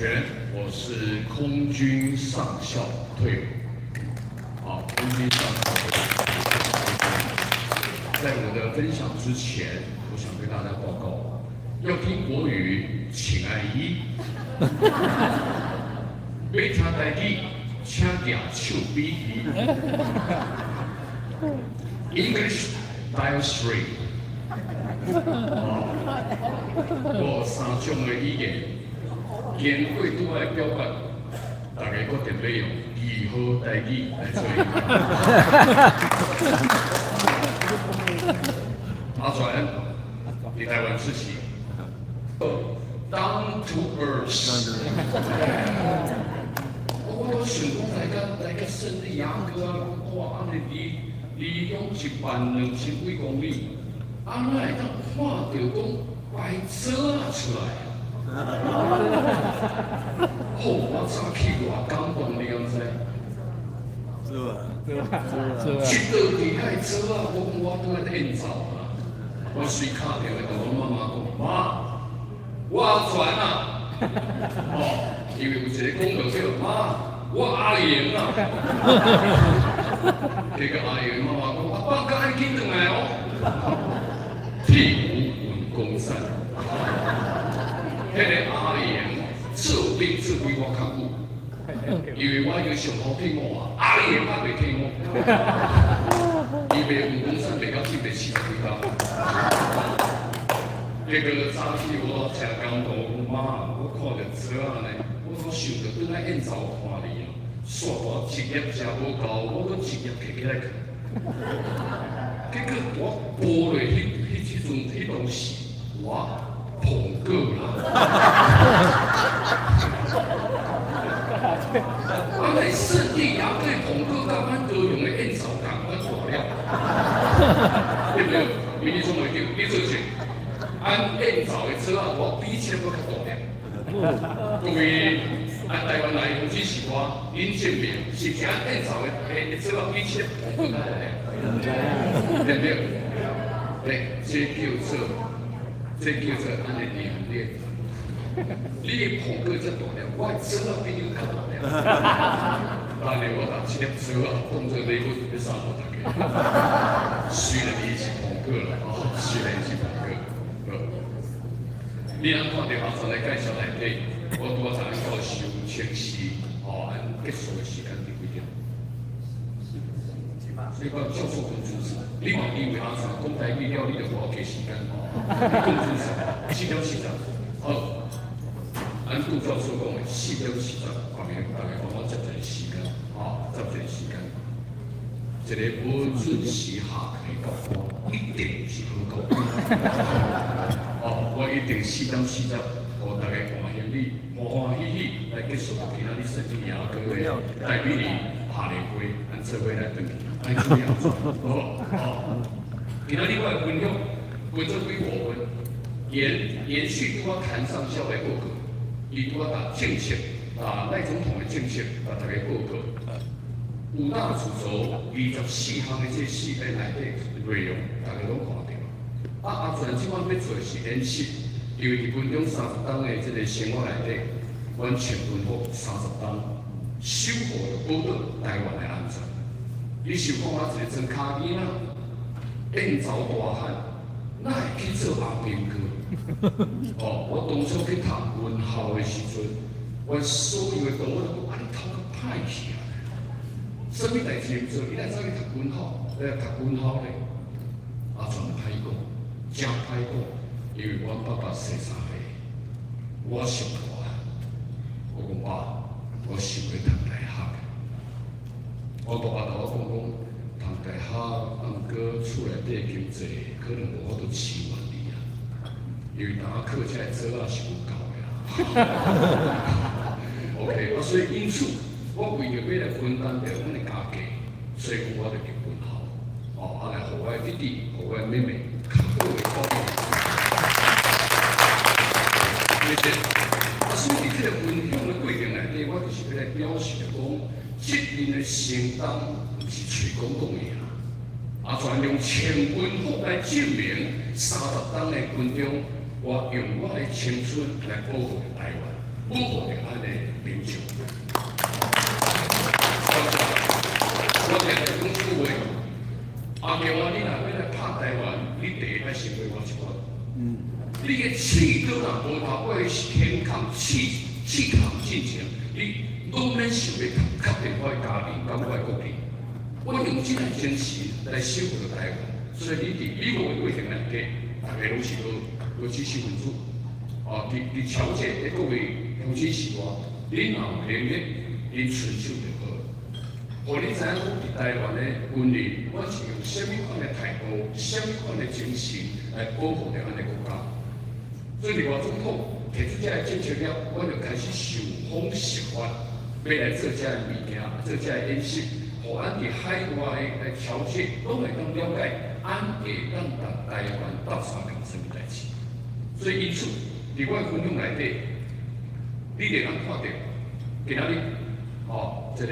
泉，我是空軍上校退伍。好，空軍上校退伍。在我的分享之前，我想跟大家報告，要聽國語，請按一；欲聽台語，請舉手比二。English dial three。哦，我有三種的語言，經過拄仔的表決，大家決定欲用二號台語來做演講。阿全，佇台灣出世，Down to earth。我想講來個聖地亞哥啊，哇！按呢離離鄉1萬2千幾公里，啊，哪會當看著講白紙仔出來啊？吼！我早起偌感動，你敢知？是吧？是吧？一倒佇遐紙仔，我講我拄仔演奏啊，我隨敲電話共阮媽媽講，媽，我阿全啊，哦，因為有一個講道叫媽，我阿榮啊，結果阿榮媽媽講，阿放假愛緊轉來哦，替吾運功山，彼個阿榮做兵做比我較久，因為我已經上好退伍啊，阿榮還袂退伍，伊賣運功山賣到740幾工。結果早起我誠感動，我講媽，我看著紙仔呢，我總想著轉來演奏看你啊，煞我一粒食無夠，我閣一粒提起來囥。結果我播落彼彼彼陣彼當時，我捧過啦。啊，那聖地亞哥捧過佮阮高雄的演奏仝款大粒，對不對？明日總會叫你做證。按演奏的紙仔，我比這個閣較大粒。各位，按台灣來支持我，恁證明是毋是按演奏的紙仔比這個捧過較大粒？對不對？對，這叫做按的能力。你的捧過這大粒，我的紙仔比你較大粒。但是我把這粒紙仔當做禮物欲送予大家。雖然伊是捧過啦，哦，雖然是捧過。好，你通看著阿全的介紹內底，我拄仔知影教授請示，哦，按結束的時間佇幾點？你講教授講準時，你嘛以為阿全講台語了，你就無加時間吼？你講準時，4點40。好，按杜教授講的4點40，後面大家幫我接一个時間，吼，接一个時間。一个無準時下課的教官，一定是好教官。哦，我一定4點40，予大家歡喜你，歡歡喜喜來結束今仔日聖地亞哥的台美里下禮會，咱做伙來轉去，愛注意好，好。今仔日我的分享分做幾部分，延續拄仔譚上校的報告，伊拄仔共政策，啊賴總統的政策，共大家報告。五大主軸24項的這四個內底內容，大家攏看著。啊，阿全這擺欲做的是演習，因為佇軍中三十冬的這個生活內底，阮穿軍服三十冬，守護著寶島台灣的安全。你想看我一個莊跤囡仔，應酬大漢，哪會去做阿兵哥？哦，我當初去讀軍校的時陣，阮所有的同學攏講：啊，你頭殼歹去啊！啥物代誌毋做，你來走去讀軍校，來讀軍校咧？阿全歹講，誠歹講，因為阮爸爸生三個，我上大。我講爸，我想欲讀大學。我爸爸共我講講，讀大學，啊毋過厝內底經濟可能無法度支援你啊，因為當下靠這个紙仔是無夠的啦。OK，啊，所以因此，我為著欲來分擔著阮的家計，所以講我就入軍校，哦，啊來予我的弟弟，予我的妹妹較好的教育。對不對？啊，所以佇這個分享的過程內底，我就是欲來表示著講，責任的承擔毋是喙講講的啊。阿全用穿軍服來證明，三十冬的軍中，我用我的青春來保護台灣。保護著咱的民眾。我定定講這句話，阿強啊，你若欲來拍台灣，你第一愛先買我一款。你的刺刀若無頭尾天抗刺刺抗進前，你攏免想欲確定我的家庭佮我的國境。我用這個精神來守護台灣，所以你佇美國的過程內底，大家攏是老知識分子，啊，佇僑界的各位鄉親序大，恁若有能力，恁伸手就好。予你知影講佇台灣的軍人，我是用啥物款的態度、啥物款的精神來保護著咱的國家。所以，賴總統提出這个政策了，阮就開始想方設法，欲來做這个物件，做這个演習，予咱佇海外的僑界攏會當了解，俺會當共台灣鬥相共啥物代誌。所以，因此，佇我的分享內底，你會當看著今仔日，吼，這個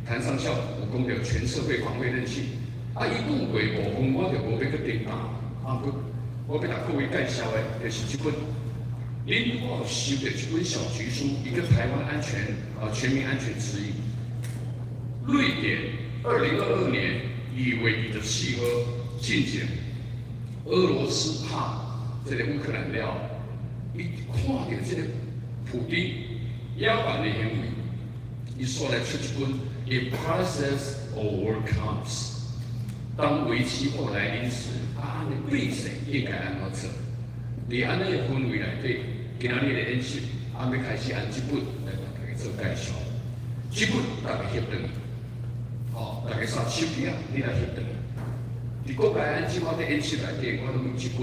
譚上校有講著全社會防衛韌性，啊，伊講過部分，我就無欲閣重講，啊，閣我欲共各位介紹的，就是這本。恁如果有收著這本小橘書，一個台灣安全啊全民安全指引。瑞典2022年2月24號進前，俄羅斯拍這个烏克蘭了，伊看著這个普丁野蠻的行為，伊煞來出一本《If Crisis or War Comes》，當危機或來臨時，啊，按呢對策應該按怎做？佇按呢个氛圍內底，今仔日的演習，啊，欲開始按這本來共大家做介紹。這本大家翕轉去，吼，大家紲手機啊，你來翕轉去。佇國家安這我佇演習內底，我攏用這本。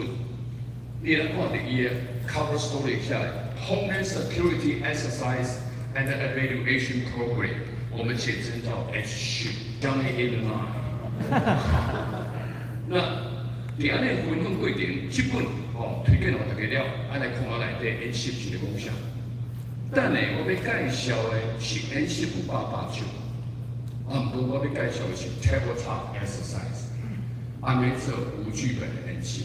你來看著伊的 cover story 寫來，Homeland Security Exercise and Evaluation Program，我們簡稱叫 H-SHIP，Johnny in the line。那佇按呢分享過程，這本吼推薦予大家了，啊來看下內底演習是咧講啥。等下我欲介紹的是演習889，啊，毋過我欲介紹的是 Tabletop Exercise，按呢做無劇本的演習。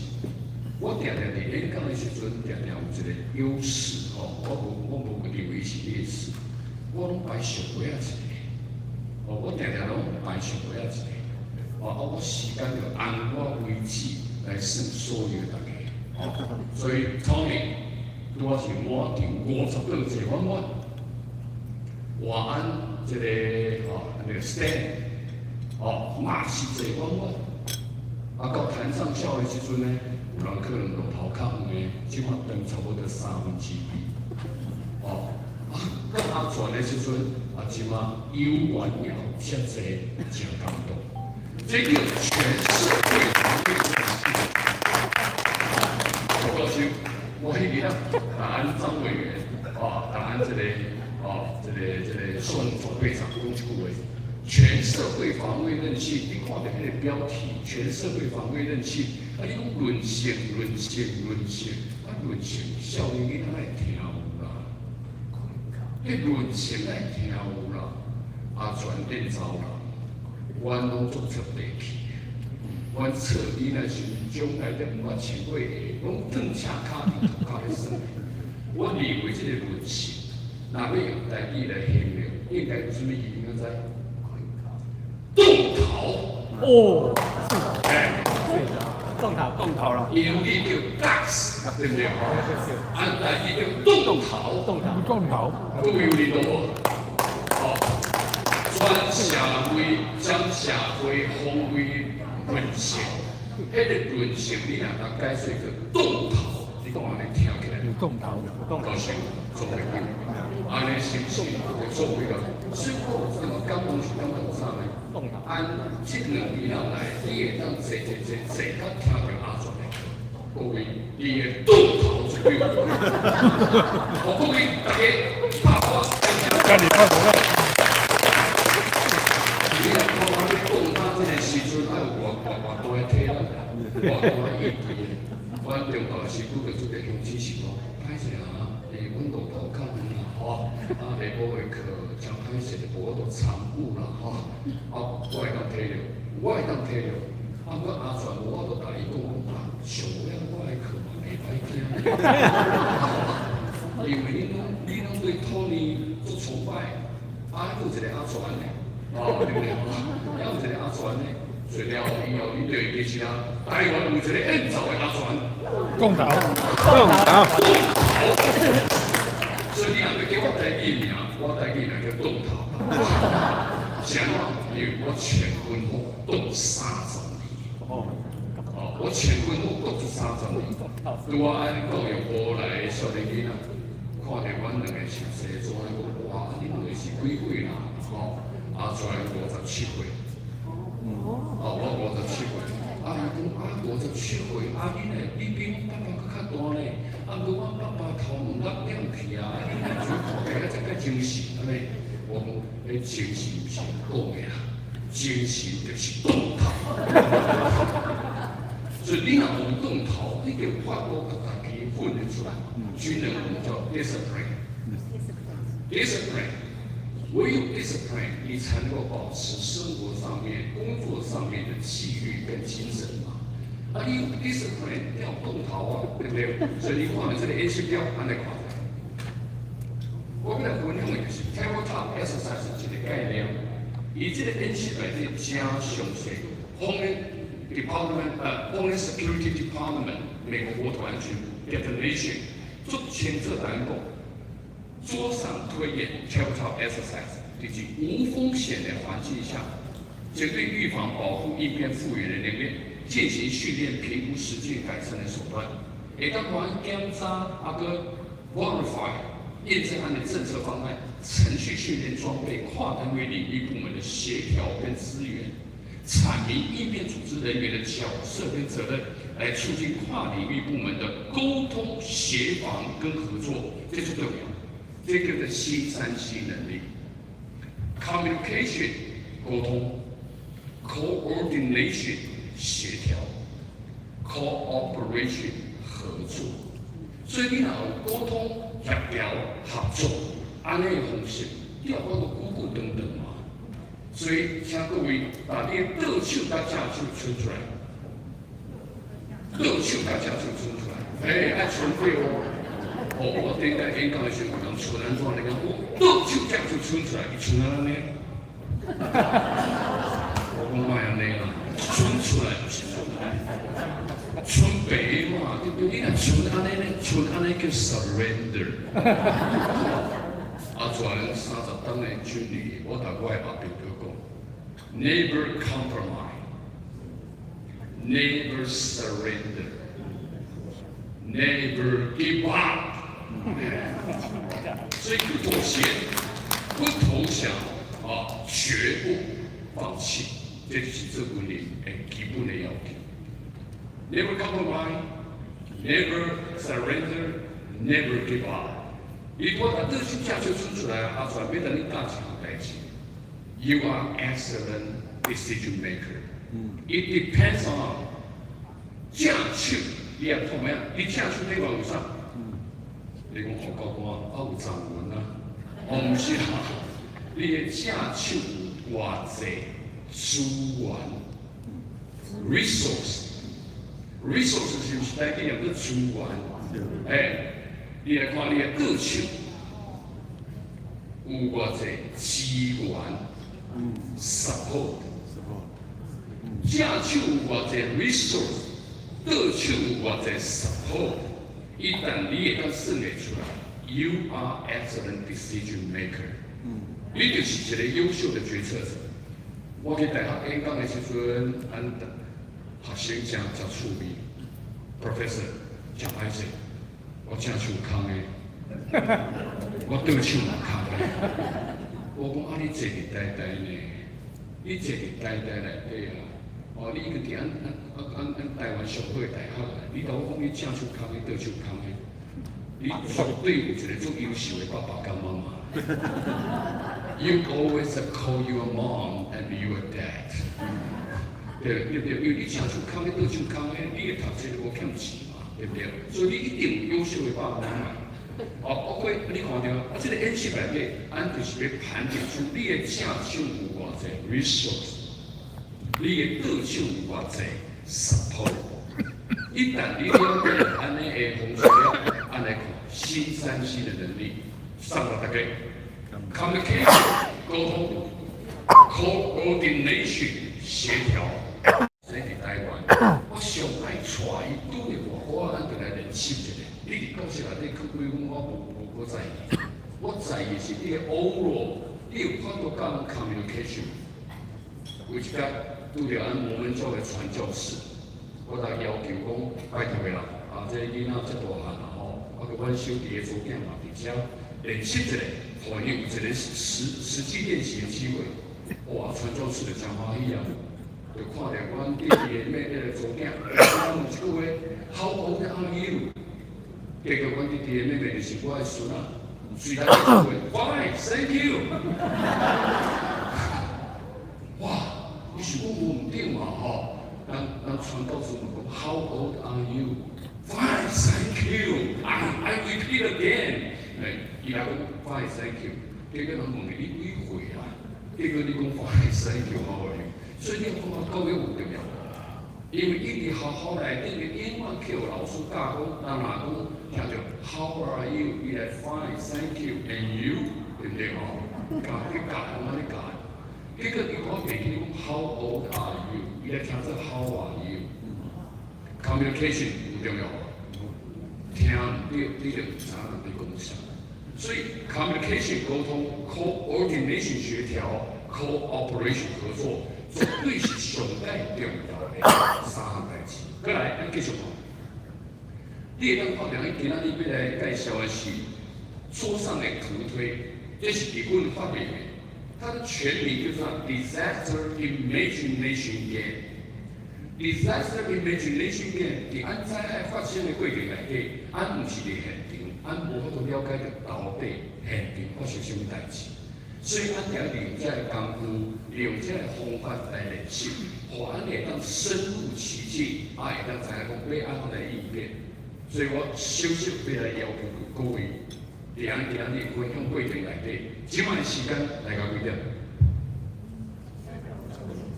我定定佇演講的時陣，定定有一個優勢吼，我無認為是劣勢，我攏擺上尾仔一個，哦，我定定攏擺上尾仔一個，哦，啊，我時間就按我為止來算所有大家，哦，所以 Tony 拄仔是滿場50多坐滿滿，華安這個吼那個 stand，哦，嘛是坐滿滿，啊，到譚上校的時陣呢，有人可能路頭較遠的，這馬長差不多2/3，哦，啊，到阿全的時陣，啊，這馬有緣也遮濟，真感動。這叫全社會防衛韌性。我告訴我彼日啊，答案張委員，啊，答案這個，啊，這個宋總會長講一句話：全社會防衛韌性。你看著彼个標題，全社會防衛韌性。啊！你講韌性、韌性、韌性，啊，韌性，少年囡仔會聽有啦？彼韌性愛聽有啦？阿全電走啦，阮攏總出地氣。阮冊你若是將來都毋捌穿過鞋，攏轉赤跤佇塗跤咧耍。我認為這個韌性，若欲用台語來形容，應該有啥物字？你敢知？凍頭。哦，哎，凍頭，凍頭了。英語叫 guts，對不對？按台語叫凍頭。凍頭，凍頭。各位有認同無？哦，全社會將社會防衛韌性，彼个韌性你若共解說做凍頭，你講按呢聽起來，有凍頭，凍頭就是做袂到，按呢是毋是做袂到？所以我有感覺感動是感動啥呢？凍頭。按這兩年來，你會當坐坐坐坐甲聽著阿全的課，各位，你的凍頭絕對有。我各位大家拍我，跟你拍手。你若看我咧講到這個時陣，愛有偌偌偌大的體力，偌大的意志。阮中晝時拄著這個鄉親是講，歹勢啊，阮路途較遠啦，吼，啊，下晡的課誠歹勢，無法度參與啦，吼，啊，我會當體諒，我會當體諒。啊，我阿全無法度共伊講講啊，上尾仔我的課嘛袂歹聽。因為你攏對托尼足崇拜，啊，閣有一個阿全呢，哦，對不對？還有一個阿全呢，所以了後以後你就會記起啊，台灣有一個演奏的阿全。共頭，共頭。所以你若欲叫我台語名，我台語名叫凍頭。是按怎？因為我穿軍服凍30年。哦，我穿軍服凍足三十年。拄我按教育部來的少年囡仔，看著阮兩個穿西裝，伊講哇，你兩個是幾歲啦？吼，阿全57歲。哦，我57歲。啊，伊講啊，57歲，啊，你呢？你比阮爸爸閣較大呢。啊，毋過阮爸爸頭毛捌點去啊，你呢就看起來這個精神按呢。我講，彼精神毋是講的啦，精神就是凍頭。所以你若無凍頭，你就有法度共家己訓練出來。軍人我們叫 discipline，discipline，唯有 discipline，你才能夠保持生活上面、工作上面的紀律跟精神嘛。啊，你有 discipline，你有凍頭啊，對不對？所以你看這個演習表，按呢看。我欲來分享的就是 tabletop exercise 一個概念。伊這個演習內底誠詳細，Homeland Department，Homeland Security Department 美國國土安全 definition 足清楚來講，桌上推演 tabletop exercise，就是無風險的環境下，針對預防、保護、應變、復原的能力，進行訓練、評估、實踐、改善的手段，會當看檢查啊閣 verify 驗證案的政策方案、程序訓練裝備、跨單位領域部門的協調跟資源，闡明應變組織人員的角色跟責任，來促進跨領域部門的溝通、協防跟合作，這就重要。這個叫 C 三 C 能力：communication 溝通，coordination 協調，cooperation 合作。所以你若有溝通、協調、合作，按呢的方式，你有法度久久長長嘛。所以，請各位把你的倒手佮正手伸出來，倒手佮正手伸出來，欸，愛伸對哦。哦，我頂擺演講的時候，有人伸按怎？你講我倒手正手伸出來，伊伸按呢？我講莫按呢啦，伸出來就是伸來，伸白嘛，對不對？你若伸按呢呢，伸按呢叫 surrender。阿全30冬的軍旅，我共我的阿表哥講，never compromise，never surrender，never give up。所以不妥協、不投降啊，絕不放棄，這就是做軍人的基本的要求。Never compromise, never surrender, never give up。你我把倒手正手伸出來，阿全欲共你教一項代誌。You are excellent decision maker. It depends on 正手，你也看咩？你正手底有啥？你講好教官啊，有藏文啊？哦，毋是啦，你的正手有偌濟資源，resource，resource 是毋是台語叫做資源？欸，你來看你的倒手有偌濟資源，support，正手有偌濟 resource，倒手有偌濟 support。一旦你會當算會出來，You are excellent decision maker。你就是一個優秀的決策者。我去大學演講的時陣，阮學生誠誠趣味，Professor 誠歹勢，我正手空的，我倒手嘛空的。我講啊，你坐佇台大呢？你坐佇台大內底啊？哦，你已經佇咱咱咱咱台灣上好的大學啊！你共我講你正手空的，倒手空的，你絕對有一個足優秀的爸爸佮媽媽。You always call your mom and your dad。對對對，因為你正手空的，倒手空的，你的讀冊就無欠錢嘛，對不對？所以你一定有優秀的爸爸媽媽。哦，OK，你看著啊，這個演習內底，咱就是欲盤點出你的正手有偌濟 resource。你的倒手有偌濟 support，一旦你了解按呢的方式了，按來看 C 三 C 的能力，送予大家，communication 溝通，coordination 協調。生佇台灣，我上愛帶伊拄著外國，咱就來練習一下。你佇教室內底去幾分，我無無在意。我在意是你的 oral，你有法度講 communication。有一工拄著咱摩門教的傳教士，我來要求講，拜託的啦，啊，這個囡仔這大漢啦吼，啊，閣阮小弟的查某囝嘛佇遮練習一下，予伊有一個實際練習的機會。哇，傳教士就誠歡喜啊！就看著阮弟弟的妹妹的查某囝，我問一句話：How old are you？結果阮弟弟的妹妹就是我的孫仔，隨來一句話：Fine, thank you。哇！你想講無毋對嘛吼？咱傳教士問講：How old are you? Fine, thank you. I repeat again。哎，伊來講 Fine, thank you。結果人問你，你幾歲啊？結果你講 Fine, thank you，好無？所以你感覺教育有重要，因為伊佇學校內頂的英文課老師教講，人若講聽著 How are you？伊來 Fine, thank you, and you，對毋對吼？教去教，按呢教。結果伊講袂記講 How old are you？伊來聽做 How are you？Communication 有重要無？聽毋對，你就毋知影人佇講啥。所以 communication 溝通，coordination 協調，cooperation 合作，絕對是上蓋重要的三項代誌。過來，咱繼續看。你會當看著，咱今仔日欲來介紹的是桌上的圖推，這是日本發明的，它的全名叫做 Disaster Imagination Game。Disaster Imagination Game，佇按災害發生的過程內底，俺毋是佇現場，俺無法度了解著到底現場發生啥物代誌，所以俺著利用這个工具，利用這个方法來練習，予俺會當深入其境，啊，會當知影講欲按怎來應變。所以我小小欲來要求各位，佇咱今仔日分享過程內底，這擺時間來到幾點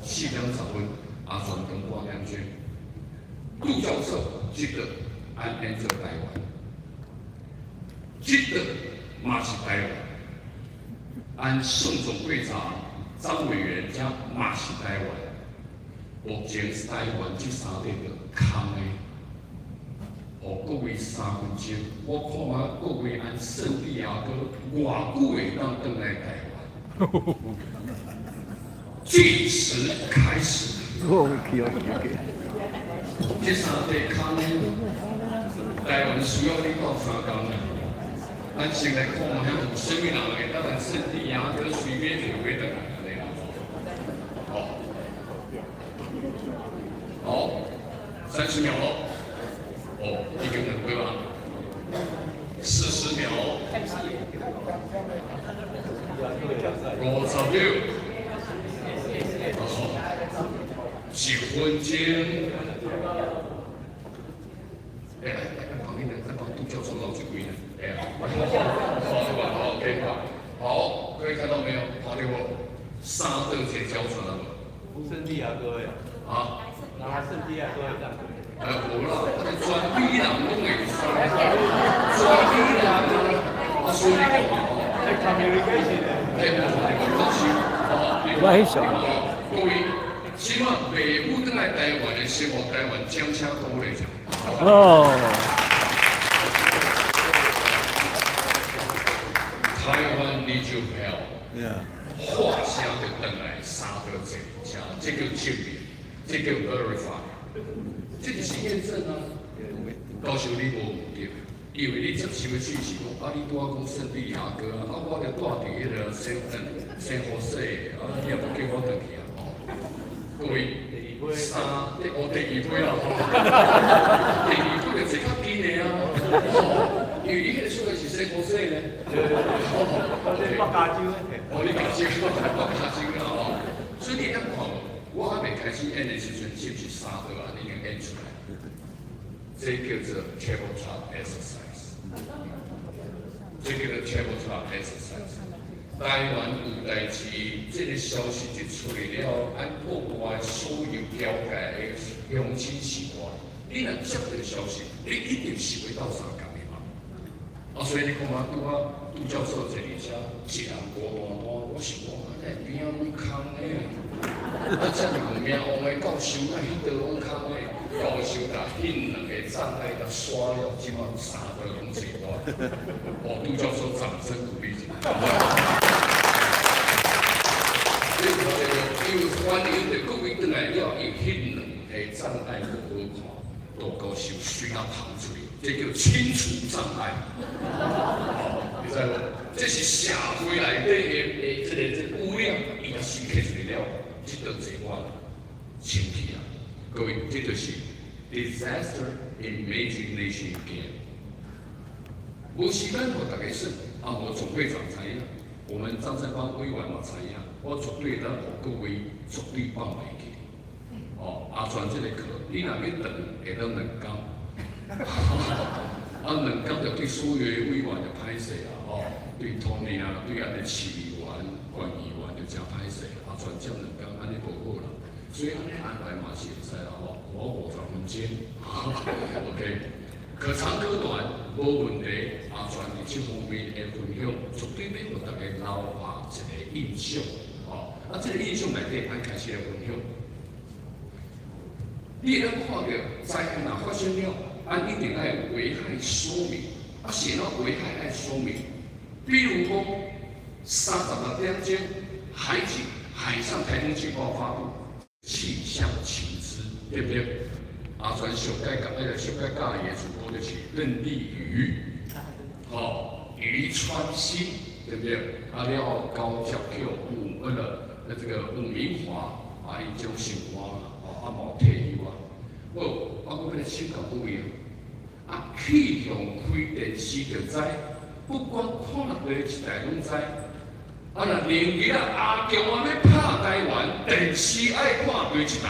？4點10分，啊，全長半點鐘。杜教授這個按演做台灣，這個嘛是台灣。按宋總會長張委員遮嘛是台灣。目前台灣這三塊就空的，予各位3分鐘，我看覓各位按聖地亞哥偌久會當轉來台灣？計時開始。這三塊空的，台灣需要你鬥相共啊！咱先來看覓遐有啥物人會當來聖地亞哥隨便就會轉來按呢啦。好，好，30秒咯。哦，已經兩對吧？40秒。50秒。好，1分鐘。哎，來，來，旁邊的，來幫杜教授撈一幾呢？哎呀，好，好，OK，好，各位看到沒有？看到無？三對一個交叉了。聖地亞哥呀。啊？拿聖地亞哥會這樣。哎，無啦，專美人攏會使，專美人啊，所以講哦，哎，我很小。各位，這擺袂赴轉來台灣的生活，台灣掌聲鼓勵一下。哦。 Taiwan need your help。話聲就轉來三個字，這叫證明，這叫 verify，這就是驗證啊。到時候你無毋對，因為你接受的訊息講，啊，你拄仔講聖地亞哥啊，我就住佇彼個聖何塞，啊，你也無叫我轉去啊，吼。各位，三，哦，第二批啦，第二批就坐較緊的啊，因為你彼個所在是聖何塞呢。北加州的。哦，你加州，北加州啦吼。所以你會當看，我還未開始演的時陣，是毋是三個啊已經演出來？這叫做 tabletop exercise。這叫做 tabletop exercise。台灣有代誌，這個消息一出來了，按國外所有僑界的鄉親是話，你若接到消息，你一定是會鬥相共的嘛。啊，所以你看嘛，拄仔杜教授坐佇遮，一人孤單單，我想講，啊，這邊仔攏空的，啊，遮爾有名望的教授，啊，彼桌攏空的，教授共彼兩个障礙共刷了，這馬三桌攏坐滿。哦，杜教授掌聲鼓勵一下。你有看著無？因為歡迎著各位轉來了，伊彼兩个障礙無好看，杜教授隨甲捧出去，這叫清除障礙。哦，你知無？這是社會內底的這個污染，伊也先提出來了，這桌坐滿，清氣啊！各位，這就是 disaster imagination game。無時間予大家算，啊，無總會長知影，我們張三邦委員嘛知影，我絕對當予各位絕對放袂記。哦，阿全這個課，你若欲轉，會當兩工。啊，兩工就對所有的委員就歹勢啊！哦，對 Tony 啊，對咱的市議員、縣議員就誠歹勢。阿全佔兩工，按呢無好啦。所以按呢安排嘛是會使啦，吼，我50分鐘，OK，可長可短，無問題。阿全佇這方面的分享，絕對欲予大家留下一個印象。哦，啊，這個印象內底，咱開始來分享。你會當看著災害若發生了，咱一定愛有危害說明。啊，是按怎危害愛說明？比如講，36點鐘，海警海上颱風警報發布，氣象情資，對不對？阿全上蓋教，那個上蓋教伊的主播就是任立渝，吼，余川新，對不對？啊了後高教叫伍那個那這個伍明華，啊，伊種生活啦，吼，啊嘛有退休啊。好，我閣欲來請教各位啊，氣象開電視就知，不管看佗一台攏知。啊，若連日啊阿強啊欲拍台灣，電視愛看佗一台？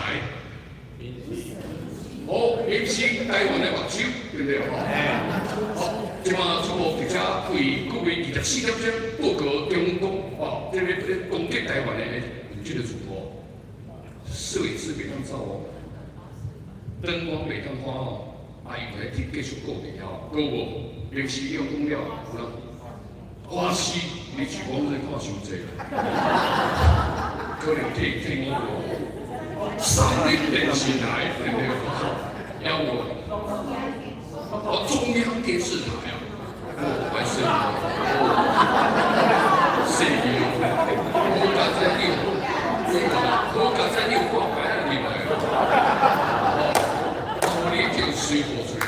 哦，民視台灣的目睭，對不對？吼，好，這馬初步佇遮為各位24點鐘報告中國哦，這個這個攻擊台灣的有這個主播，攝影師袂當走哦，燈光袂當關哦，啊，伊就咧繼續顧佇遐，閣無臨時用講了，有人華視，你是講你看傷濟，可能聽聽我無，三立電視台對不對？要無，哦，中央電視台啊，哦，歹勢，哦，細個，好佳哉你有，好佳哉你有掛牌仔入來，哦，你就隨火隨了，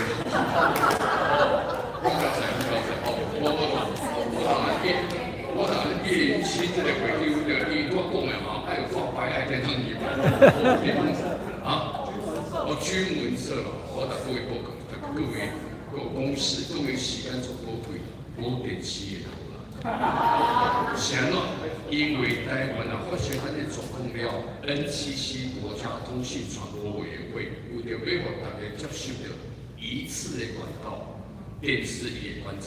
哦，好佳哉，好佳哉，哦，我當葉新這個會長，伊我講的嘛，愛有掛牌仔在當入來，啊，哦，君文社，我共各位報告，各位各公司，各位時間足寶貴，無電視的啦。是按怎？因為台灣若發生按呢狀況了，NCC 國家通訊傳播委員會為著欲予大家接收著一次的管道，電視伊會管制。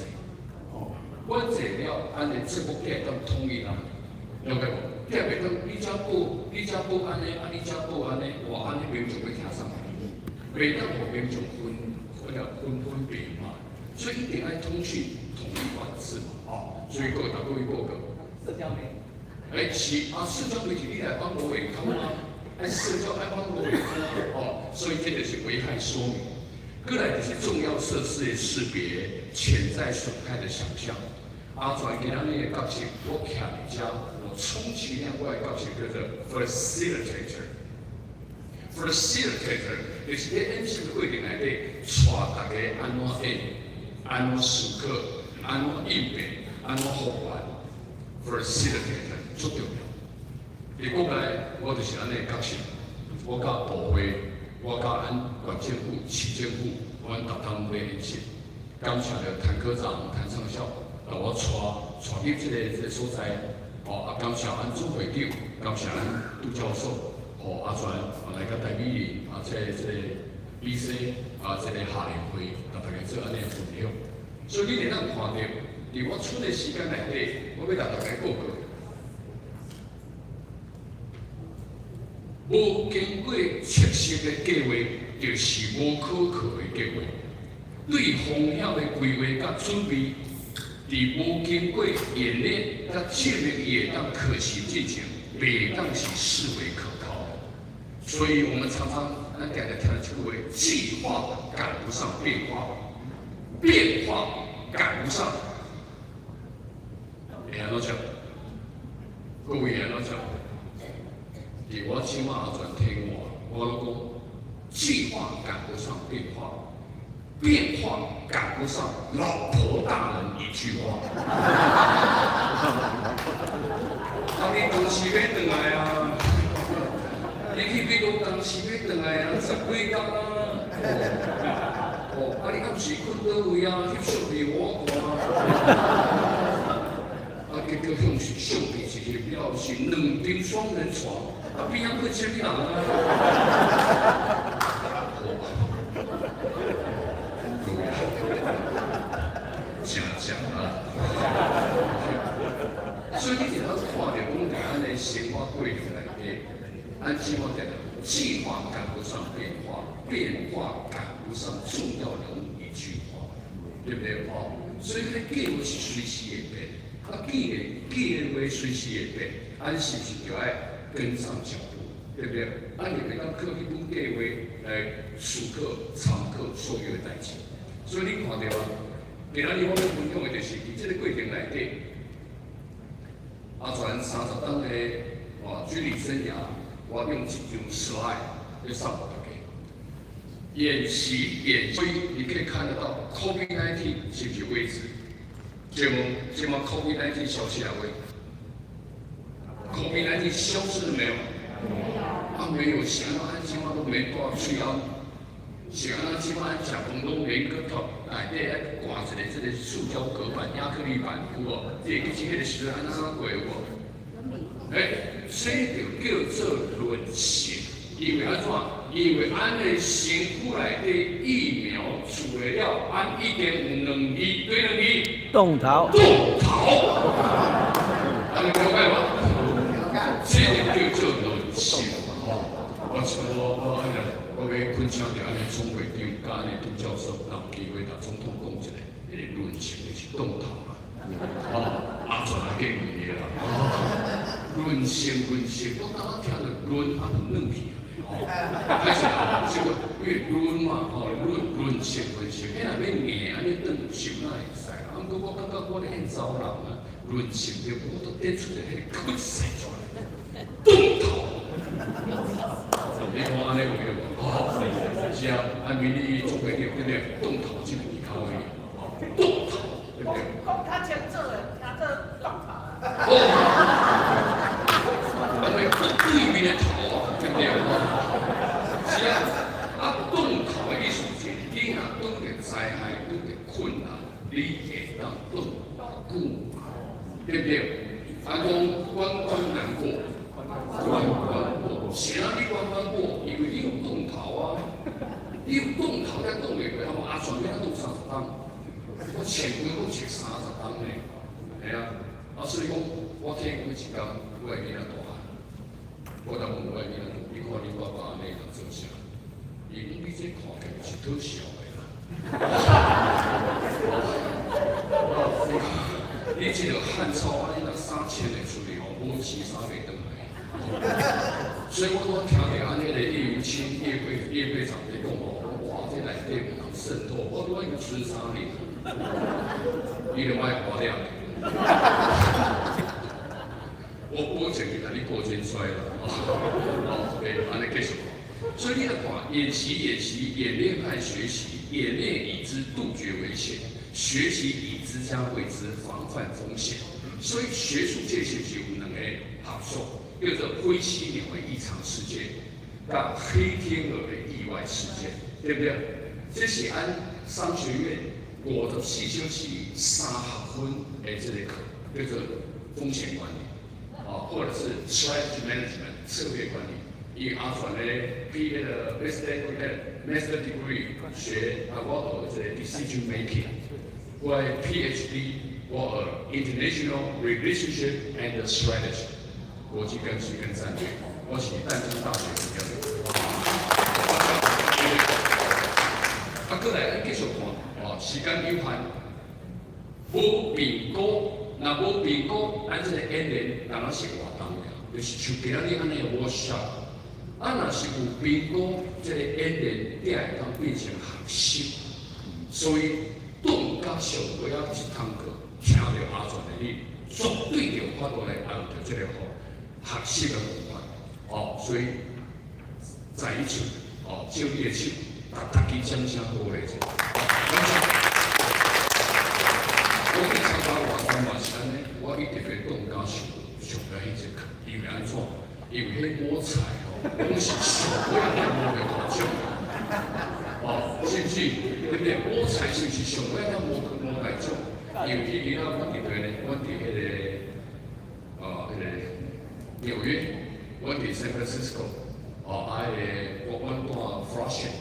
管制了，按呢節目才會當統一啊，了解無？才袂當你遮報，你遮報按呢，啊你遮報按呢，哇按呢民眾欲聽啥物？袂當予民眾分分了分分別嘛，所以一定愛通訊統一管制嘛，哦，所以各位各位報告。社交媒體。欸，是啊，社交媒體你來幫我委通啊，愛社交愛幫我委通啊，哦，所以這就是危害說明。過來就是重要設施的識別、潛在損害的想象。阿全今仔日的角色，我徛佇遮，我充其量我的角色叫做 facilitator。facilitator 就是咧演習過程內底，帶大家按怎演、按怎思考、按怎應變、按怎復原。facilitator 足重要。佇國內，我就是按呢角色，我佮部會，我佮阮縣政府、市政府，阮逐冬咧演習。感謝著譚科長、譚上校，共我帶帶入這個所在。哦，啊，感謝阮總會長，感謝阮杜教授，吼，阿全來佮戴美玲，啊，這個 B C，啊，這個夏聯會，共大家做按呢分享。所以你會當看著，佇我剩的時間內底，我欲共大家報告。無經過測試的計劃，就是無可靠的計劃。對風險的規劃佮準備，佇無經過演練，才證明伊會當可行進行，袂當是視為可靠的。所以我們常常咱定定聽這句話：計劃趕不上變化，變化趕不上。會按怎講？各位會按怎講？佇我這馬阿全聽話，我攏講計劃趕不上變化，變化趕不上老婆大人一句話。啊，你當時欲轉來啊？你去美國當時欲轉來啊？十幾工啊？哦，啊，你暗時睏佗位啊？翕相片予我看啊？啊，結果向相片一翕了是兩張雙人床，啊，邊仔睏啥物人啊？哦，各位，誠正啊！所以你定當看著講佇按呢生活過程內底，按這馬定計劃趕不上變化，變化趕不上重要人物一句話，對不對？哦，所以彼計劃是隨時會變。啊，既然話隨時會變，按是毋是就愛跟上腳步，對不對？按你袂當靠彼本計劃來思考、參考所有的代誌。所以你看著啊，今仔日我欲分享的就是佇這个過程內底，阿全30冬的哦軍旅生涯，我用一張 slide 來送予大家。演習演，所以你可以看得到，COVID-19 是毋是未知？請問，請問 COVID-19 消失了未？COVID-19 消失了沒有？啊，沒有，是按怎按這馬攏免戴喙罨，是按怎這馬按食飯攏免閣頭內底愛掛一个這个塑膠隔板、亞克力板，有無？你會記起彼个時陣按怎過有無？欸，這就叫做論性，因為按怎？因為按的身軀內底疫苗出來了，按一點有兩字，對兩字？凍頭。凍頭。按呢了解無？這就叫做論性。吼，我按呢，我欲懇請著按呢總會長佮按呢杜教授，有機會共總統講一下，彼个論性就是凍頭啦。哦，阿全也過問伊啦。論性論性，我剛剛聽著論啊，就軟去啊。哦，歹勢啊，這個因為論嘛，吼，論論性論性，彼若欲硬按呢轉性哪會使？啊，毋過我感覺我咧演查某人啊，論性就我都得出一个骨勢出來，凍頭。你看按呢有沒有？哦，是啊，按明你總會長對不對？凍頭這個技巧的，哦，凍頭對不對？講較清楚的，聽做凍頭。哦，按呢對面的頭啊，對不對？是啊，啊，凍頭的意思是，你若拄著災害、拄著困難，你會當擋久，對不對？啊，講關關難過，關關過，啥你關關過？因為你有凍頭啊，你有凍頭才擋會過，啊，無阿全欲擋30冬，我前幾講穿30冬呢，係啊，啊，所以講，我聽講一工，我的囡仔大漢，我就問我的囡仔，你看你爸爸按呢會做啥？伊講你這看起來是討笑的啦。你這個漢草按呢若衫穿會出去吼，無錢衫袂轉來。所以我拄聽著按彼个葉如清葉會長佇講吼，哇，這內底有通滲透，我拄已經剩3年，你著莫活了。我保證會共你過肩摔啦。哦，對，按呢繼續。所以你來看，演習、演習、演練和學習，演練已知杜絕危險，學習已知加未知，防範風險。所以學術界是有兩个學說，叫做灰犀牛的異常事件，佮黑天鵝的意外事件，對不對？這是按商學院54小時3學分的這個課，叫做風險管理，啊，或者是 strategy management 策略管理。以阿全的畢業的 master degree 學啊，我學這個 decision making，我的 PhD 我學 international relationship and strategy 國際關係跟戰略，我是淡江大學畢業的。啊，過來咱繼續看，哦，時間有限，無評估，若無評估，咱這個演練敢若是活動爾，就是像今仔日按呢 workshop。啊，若是有評估，這個演練才會當變成學習。所以，轉到上尾仔這堂課，聽著阿全的你，絕對有法度來用著這個吼學習的方法。哦，所以在一手，哦，借你的手，逐逐支掌聲鼓勵者。感謝。我去參加活動嘛是按呢，我一直別轉甲上上尾彼節課，因為按怎？因為彼摸彩吼，攏是上尾仔才摸著大獎。哦，是毋是？對不對？摸彩是毋是上尾仔摸摸大獎？因為彼年仔阮佇佗呢？阮佇彼個啊，彼個紐約，阮佇 San Francisco，哦，啊，彼個我阮住 Flushing，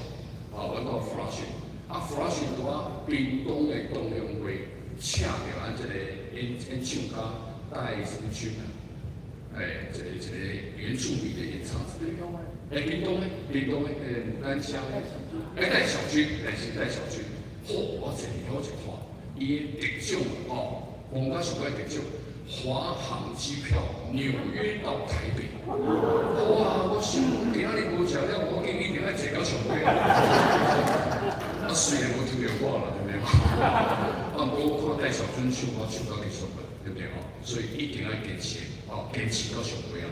哦，阮住 Flushing，啊，Flushing 拄仔屏東的同鄉會請著咱這個演演唱家戴什麼軍啊？欸，一個一個原住民的演唱者，欸，屏東的，屏東的，欸，咱鄉的，欸，戴小軍，欸，是戴小軍。嚯，我坐佇遐一看，伊的得獎哦，講甲上懸得獎，華航機票紐約到台北。哇！我想講今仔日無食了，我見一定愛坐到上尾。啊，雖然無抽著我啦，對不對？啊，毋過我看戴小軍唱，我唱到結束了，對不對？吼，所以一定愛堅持，哦，堅持到上尾啊！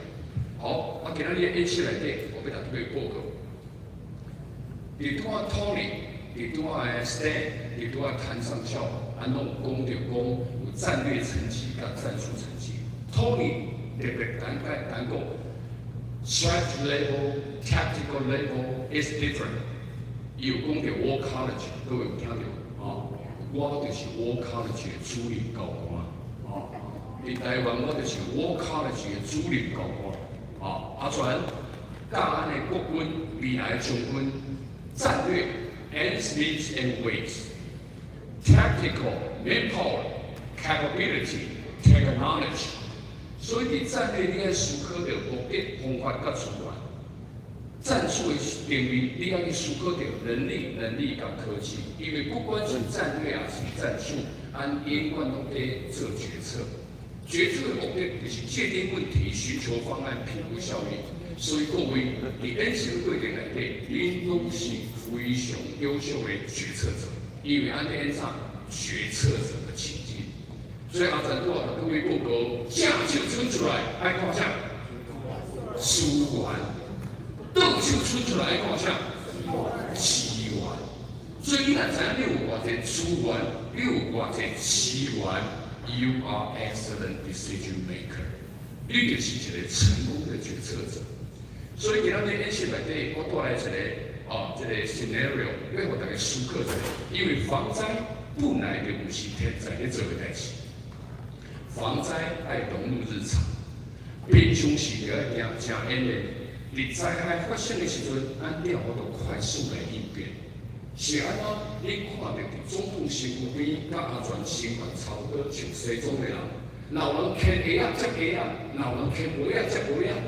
好，啊，今仔日演習內底，我欲共各位報告。佇拄仔 Tony，佇拄仔的 Stan，佇拄仔譚上校，按攏有講著講有戰略層級佮戰術層級。Tony 特別單解單講，strategy level、tactical level is different。伊有講著 War College，各位有聽著？哦，我就是 War College 的主任教官。哦，佇台灣我就是 War College 的主任教官。哦，阿全教咱的國軍未來的將軍戰略 ends, means and ways，tactical manpower capability technology。所以佇戰略你愛思考著目的、方法佮資源。戰術的定義，你愛去思考著人力、能力佮科技，因為不管是戰略抑是戰術，按永遠攏佇做決策。決策的目的就是界定問題、尋求方案、評估效益。所以各位佇演習過程內底，恁攏是非常優秀的決策者，因為按呢演啥決策者的情境。所以阿全拄仔共各位報告，正手伸出來愛看啥？資源。倒手伸出來愛看啥？資源。所以你若知影你有偌濟資源，你有偌濟資源，You are excellent decision maker。你就是一個成功的決策者。所以今仔日演習內底，我帶來一個哦，這個 scenario，欲予大家思考一下。因為防災本來就毋是天災咧做的代誌，防災愛融入日常，平常時就愛行誠演練。佇災害發生的時陣，按怎法度快速來應變？是按怎？你看著佇總統身軀邊，佮阿全身懸差不多穿西裝的人，若有人牽鞋仔接鞋仔，若有人牽襪仔接襪仔，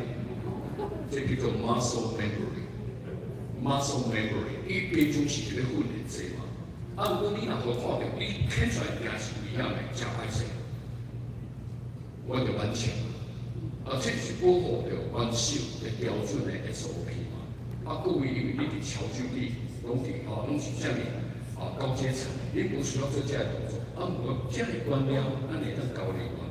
這叫做 muscle memory。muscle memory，伊平常時就咧訓練這嘛。啊，毋過你若予看著，你牽出來定是危險的，誠歹勢。我就挽槍。啊，這就是保護著元首的標準的 SOP 嘛。啊，各位因為你佇潮州地，攏佇吼，攏是遮爾啊高階層，你無需要做這个動作。啊，毋過這个觀念，咱會當交流嘛？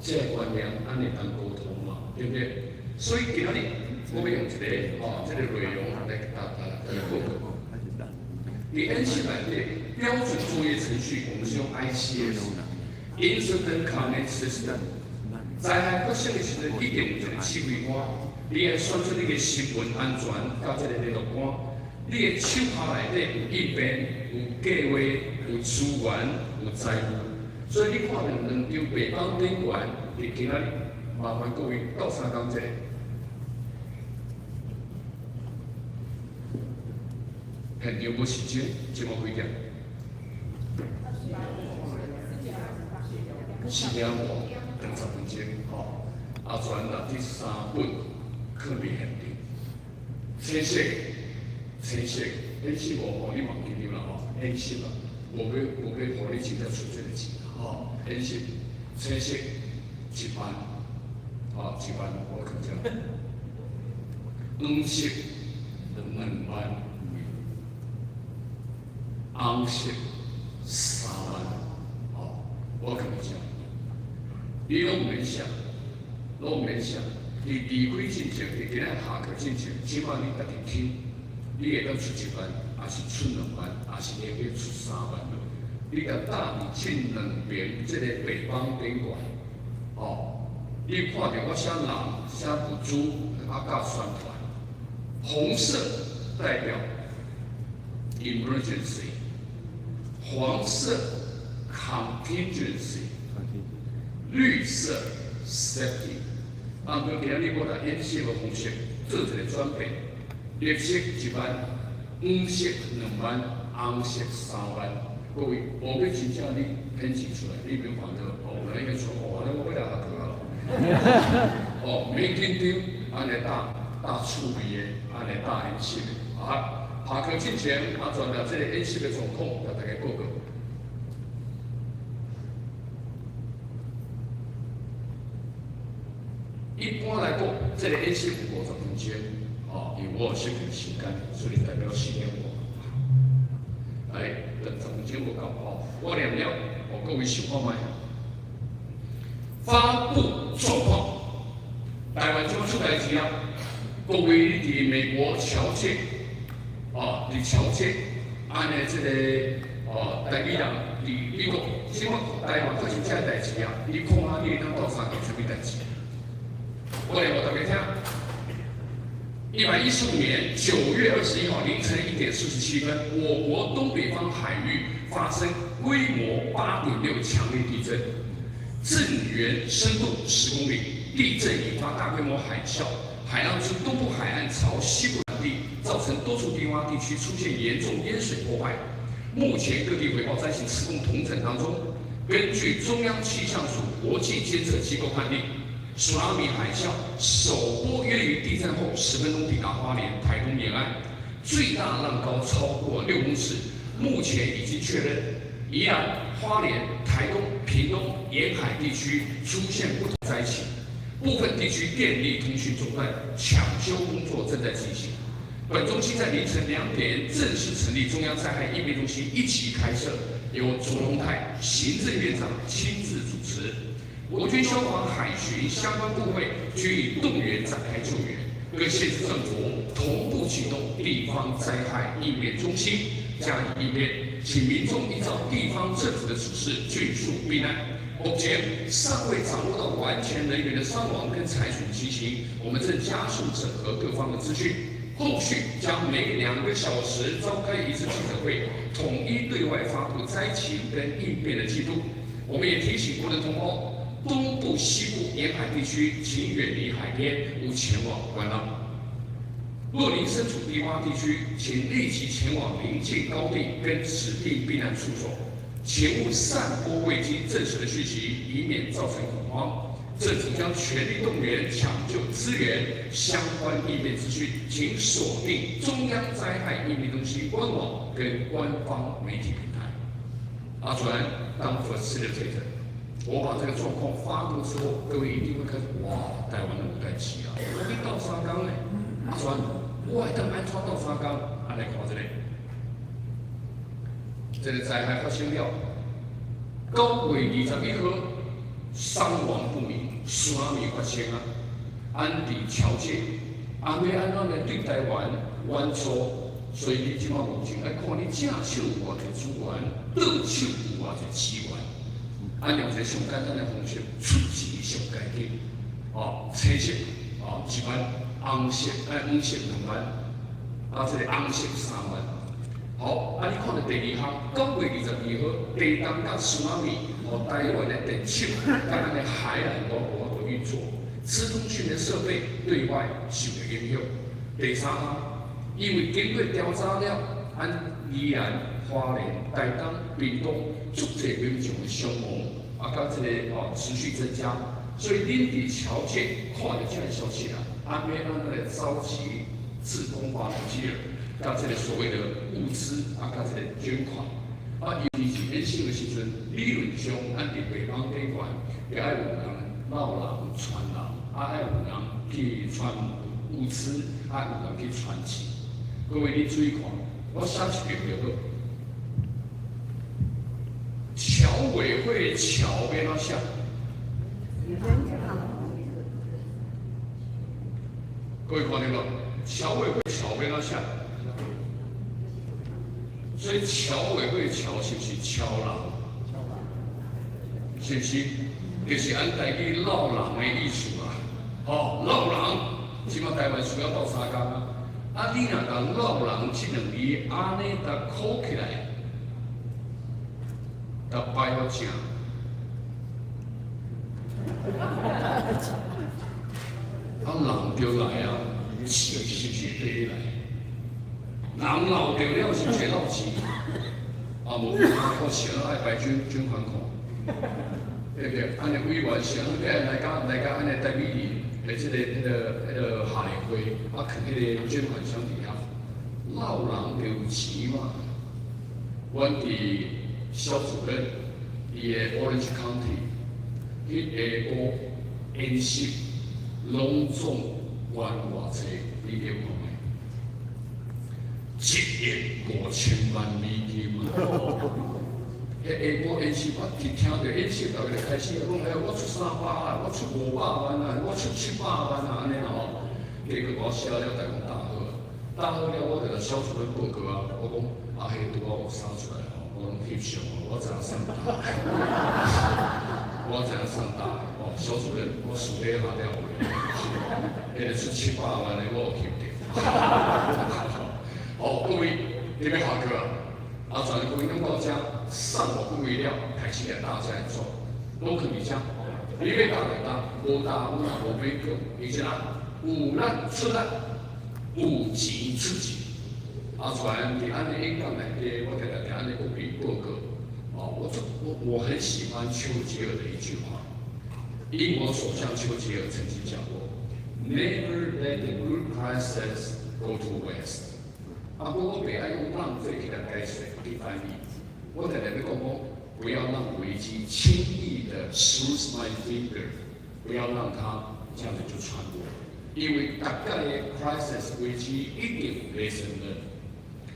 這个觀念，咱會當溝通嘛？對不對？所以今仔日我欲用一個吼，這個內容來共大家報告。佇演習內底標準作業程序，我們是用 ICS，Incident Command System。災害發生的時陣，一定有一個指揮官，你愛選出你的新聞安全佮這個聯絡官，你的手下內底有應變、有計劃、有資源、有財務，所以你看著兩張白板頂懸，佇今仔日麻煩各位鬥相共者。現場無時間，這麼幾點？4點半，等10分鐘，吼。阿全六佇三本，囥佇現場。青色，青色，演習無予你嘛緊張啦吼，演習啦，無欲予你真正出這个錢啦吼。吼，演習青色一萬，吼，一萬，我看這，黃色2萬，紅色3萬，吼，我看這，你攏毋免寫，攏毋免寫。佇離開進前，佇今仔下課進前，起碼你家己聽，你會當出一萬，抑是出2萬，抑是連續出三萬。你共搭佇這兩爿這個北方賓館，哦，你看著我寫人、寫物資，啊，佮宣傳。紅色代表 emergency，黃色 contingency，綠色 safety。啊，毋過今日我來演習的方式做一個轉變，綠色一萬，黃色2萬，紅色三萬。各位，無欲真正你編輯出來，你免煩惱。哦，有人已經說，哦，按呢我欲來下課啊。哦，免緊張，按呢打打趣味的，按呢打演習的。啊，下課進前，啊，轉來這個演習的狀況，共大家報告。一般來講，這個演習有50分鐘，哦，因為我有設定時間，所以代表4點半。哎，等10分鐘無夠哦，我念了，哦，各位想看覓。發布狀況，台灣這擺出代誌啊！各位你佇美國僑界，哦，佇僑界，按呢這個哦，台語人佇美國，這擺台灣發生這个代誌啊，你看下你會當鬥相共啥物代誌？我來予大家聽。115年9月21號凌晨1點47分，我國東北方海域發生規模8.6強烈地震，震源深度10公里，地震引發大規模海嘯，海浪自東部海岸朝西部傳遞，造成多處低窪地區出現嚴重淹水破壞。目前各地回報災情施工統整當中。根據中央氣象署國際監測機構判定，蘇拉米海嘯首波約於地震後10分鐘抵達花蓮、台東沿岸，最大浪高超過6公尺。目前已經確認，宜蘭、花蓮、台東、屏東沿海地區出現不同災情，部分地區電力通訊中斷，搶修工作正在進行。本中心在凌晨2點正式成立中央災害應變中心，一級開設，由卓榮泰行政院長親自主持。國軍消防、海巡相關部會均已動員展開救援，各縣市政府同步啟動地方災害應變中心加以應變，請民眾依照地方政府的指示迅速避難。目前尚未掌握到完全人員的傷亡跟財損情形，我們正加速整合各方的資訊，後續將每2個小時召開一次記者會，統一對外發布災情跟應變的進度。我們也提醒國人同胞，東部、西部沿海地區，請遠離海邊，勿前往觀浪。若您身處低窪地區，請立即前往鄰近高地跟指定避難處所，切勿散播未經證實的訊息，以免造成恐慌。政府將全力動員搶救資源，相關應變資訊，請鎖定中央災害應變中心官網跟官方媒體平台。阿主任當 facilitator。我把這個狀況發布之後，各位一定會開始哇，台灣有代誌啊！我欲鬥相共呢，阿主任，我會當按怎鬥相共？按呢看這個，這個災害發生了，9月21號，傷亡不明，啥物發生啊？安佇僑界，啊欲按怎來對台灣援助？所以你這擺目前愛看你正手有偌濟資源，倒手有偌濟資源。按用一個上簡單的方式，出錢上該緊，哦，青色哦1萬，紅色哎黃色2萬，啊這個紅色3萬。好，啊你看著第二項，9月22號，地動佮 tsunami，予台灣的電廠佮咱的海岸都無法度運作，資通訊的設備對外受著影響。第三項，因為經過調查了，按宜蘭、花蓮、台東、屏東，足濟民眾的傷亡，啊，佮這個哦持續增加，所以恁佇僑界看著這个消息啊，按欲按怎來召集志工volunteer，佮這個所謂的物資啊，佮這個捐款。啊，尤其是演習的時陣，理論上咱佇地方頂懸，就愛有人摎人傳人，啊愛有人去傳物資，啊有人去傳錢。各位你注意看，我寫一個就好。僑委會僑欲按怎寫？各位看著無？僑委會僑欲按怎寫？所以僑委會僑是毋是敲人？是毋是？就是按台語落人的意思啊！吼，落人，這馬台灣需要鬥相共啊！啊，你若共落人這兩字按呢共扣起來，共擺好正，啊，人就來啊，錢是毋是綴來？人落著了，是毋是落錢？啊，無我錢愛擺捐款孔，對不對？按呢委員是按呢來甲來甲按呢台美的這個、彼個、彼個下會，啊，囥彼個捐款箱佇遐，落人就有錢嘛。阮佇小主任佇個 Orange County，彼下晡演習攏總捐偌濟，你有看無？1億5千萬美金啊！彼下晡演習，我一聽著演習，逐家就開始講：哎，我出300啊，我出500萬啊，我出700萬啊，按呢吼。結果我寫了，逐家講大好，大好了，我就共小主任報告啊，我講啊，彼拄仔有啥出來吼，我攏翕相，我知影送大，我知影送大，哦，小主任，我私底下了有彼個出700萬的，我有翕著。哦，各位，你欲下課啊？啊，全部講到遮，送予各位了，開始來大家來做，攏囥佇遮。你欲搭就搭，無搭阮也無勉強。而且啊，有力出力，有錢出錢。阿全佇按呢演講內底，我定定佇按呢國賓報告。哦，我很喜歡丘吉爾的一句話，英國首相丘吉爾曾經講過：Never let the good crisis go to waste。啊，我袂愛用浪費去來解釋去翻譯。我定定欲講講，不要讓危機輕易的 through my finger，不要讓它這樣子就穿過。因為逐個的 crisis 危機一定有 lesson learn。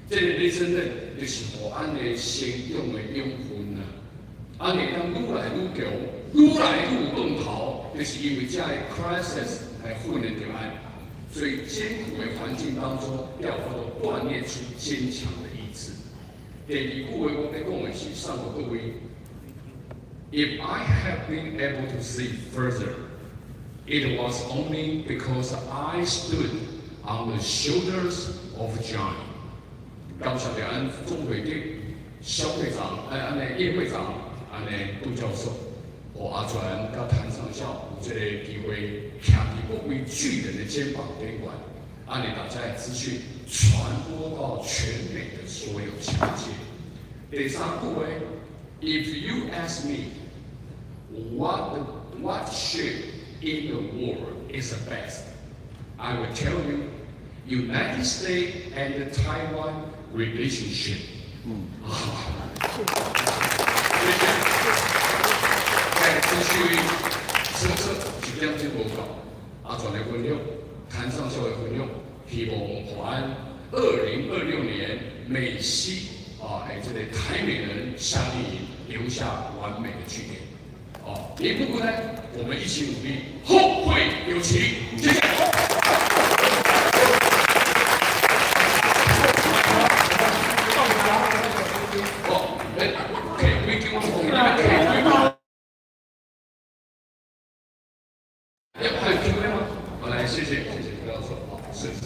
這個 lesson learn 就是予按呢成長的養分啊。按呢當愈來愈強，愈來愈有動頭，就是因為這個 crisis 來訓練著按。所以艱苦的環境當中，要能夠鍛鍊出堅強的意志。第二句話我欲講的是送予各位：If I have been able to see further, it was only because I stood on the shoulders of giants。感謝著按總會長、蕭會長、哎，按呢葉會長、按呢杜教授，予阿全佮譚上校有這個機會，徛佇各位巨人的肩膀頂懸，按呢大家的資訊傳播到全美的所有僑界。第三句話，If you ask me what shape in the world is the best, I will tell you United States and Taiwan relationship。嗯，好，謝謝。在資訊測測一點鐘無夠，阿全的分享，譚上校的分享，希望予按2026年美西啊，哎，這個台美人夏令營留下完美的句點。哦，你不孤單，我們一起努力，後會有期。謝謝。哦，哎，可以給我講，你們可以幾要還有 Q&A 嗎？好，來，謝謝，謝謝，不要說，好，是是。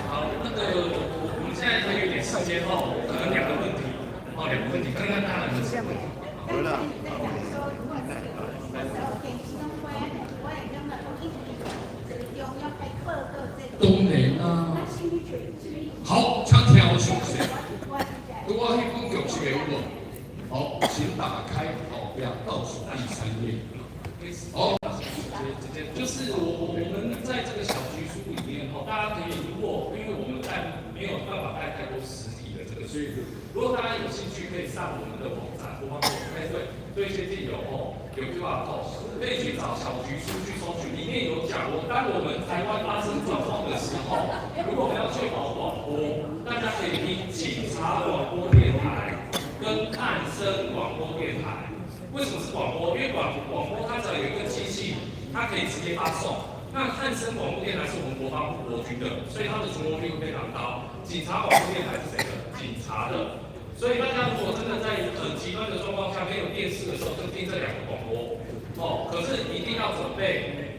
好，那個我們現在還有點時間哦，可能兩個問題，哦，兩個問題，看看大人的什麼問題。好啦。當然啦。好，請聽我詳細。拄仔彼本共識的有無？好，請打開，好，不要倒數第三頁。好。接直接，就是我們在這個小橘書裡面哈，大家可以如果因為我們帶沒有辦法帶太多實體的這個書，如果大家有興趣，可以上我們的網站，國防部哎對對，先進有哦，有 QR code，可以去找小橘書去搜尋，裡面有講我當我們台灣發生狀況的時候，如果我們要確保廣播，大家可以聽警察廣播電台跟漢聲廣播電台。為什麼是廣播？因為廣播它只要有一個機器，它可以直接發送。那漢聲廣播電台是我們國防部國軍的，所以它的存活率會非常高。警察廣播電台是誰的？警察的。所以大家如果真的在很極端的狀況下沒有電視的時候，就聽這兩個廣播。哦，可是一定要準備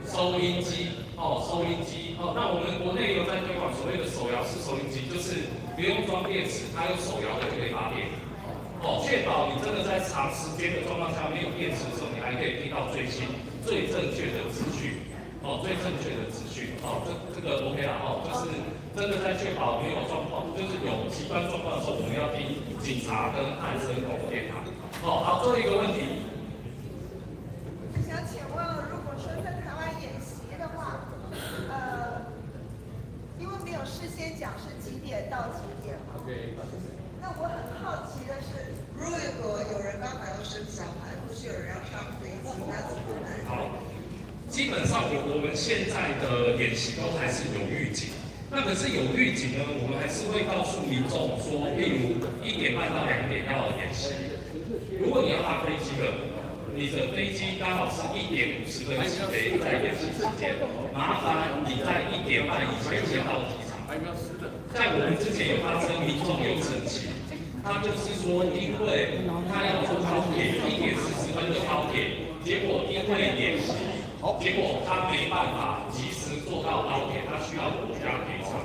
收音機哦，收音機哦。那我們國內有在推廣所謂的手搖式收音機，就是不用裝電池，它用手搖的就可以發電。哦，確保你真的在長時間的狀況下沒有電池的時候，你還可以聽到最新、最正確的資訊。哦，最正確的資訊。哦，這個 OK 啦。哦，就是真的在確保沒有狀況，就是有極端狀況的時候，我們要聽警察跟漢聲廣播電台。哦，好，最後一個問題。想請問，如果說在台灣演習的話，因為沒有事先講是幾點到幾點嘛。 OK。那我很好奇的是，如果有人剛好要生小孩，或是有人要上飛機，那怎麼辦？好，基本上我們現在的演習都還是有預警。那可是有預警呢，我們還是會告訴民眾說，例如1點半到2點要演習。如果你要搭飛機的，你的飛機剛好是1點50分起飛，在演習時間，麻煩你在1點半以前先到機場。在我們之前有發生民眾有陳情，他就是說，因為他要坐高鐵，1點40分的高鐵，結果因為演習，結果他沒辦法及時坐到高鐵，他需要國家賠償。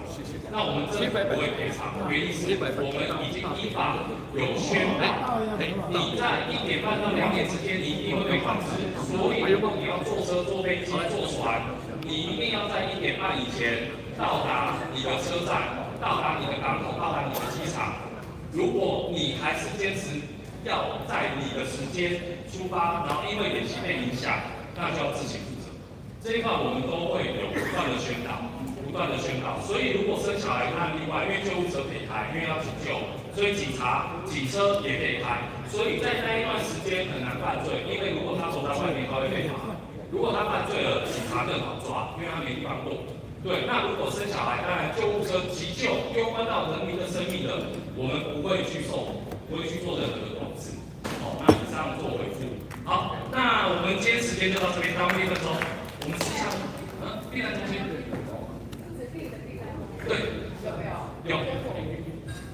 那我們政府不會賠償，原因是我們已經依法有宣導，你在1點半到2點之間，你一定會被管制，所以如果你要坐車、坐飛機、坐船，你一定要在1點半以前到達你的車站，到達你的港口，到達你的機場。如果你還是堅持要在你的時間出發，然後因為演習被影響，那就要自行負責。這一塊我們都會有不斷的宣導，不斷的宣導。所以如果生小孩那例外，因為救護車可以開，因為要急救，所以警察、警車也可以開。所以在那一段時間很難犯罪，因為如果他走在外面，他會被罰。如果他犯罪了，警察更好抓，因為他沒地方躲。對，那如果生小孩，當然救護車急救攸關到人民的生命的，我們不會去受，不會去做任何的管制。好，那以上做回復。好，那我們今天時間就到這邊，耽誤1分鐘。我們私下，避難中心。對，有。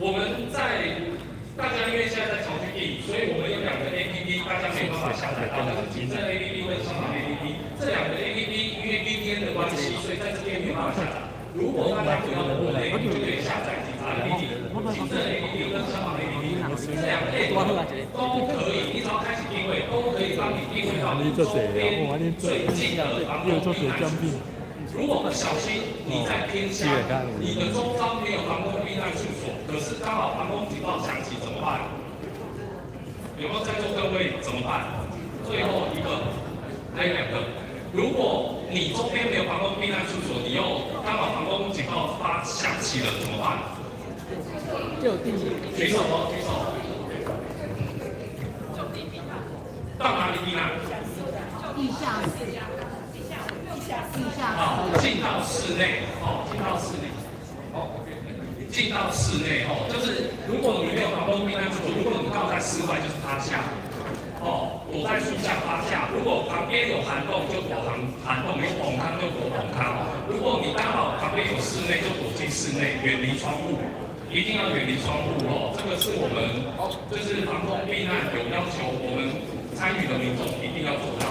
我們在大家因為現在在僑居地，所以我們有兩個 APP，大家沒辦法下載到的，警政 APP 跟消防 APP。這兩個 APP 因為 VPN 的關係，所以在這邊沒辦法下載。如果大家回到國內，就可以下載警察 APP、警政 APP 跟消防 APP，這兩個 APP 都可以，你只要開啟定位，都可以幫你定位到你周邊最近的防空避難處。如果不小心你在偏鄉，你的周遭沒有防空避難處所，可是剛好防空警報響起，怎麼辦？有沒有在座各位怎麼辦？最後一個，還有兩個。如果你周邊沒有防空避難處所，你又剛好防空警報發響起了，怎麼辦？就地舉手哦，舉手。到哪裡避難？地下室。地下好，進到室內，哦，進到室內，哦，進到室內，哦，就是如果你沒有防空避難處所，如果你剛好在室外，就是趴下，哦，躲在樹下趴下。如果旁邊有涵洞，就躲涵洞；有崩坑就躲崩坑。如果你剛好旁邊有室內，就躲進室內，遠離窗戶，一定要遠離窗戶哦。這個是我們就是防空避難有要求，我們參與的民眾一定要做到。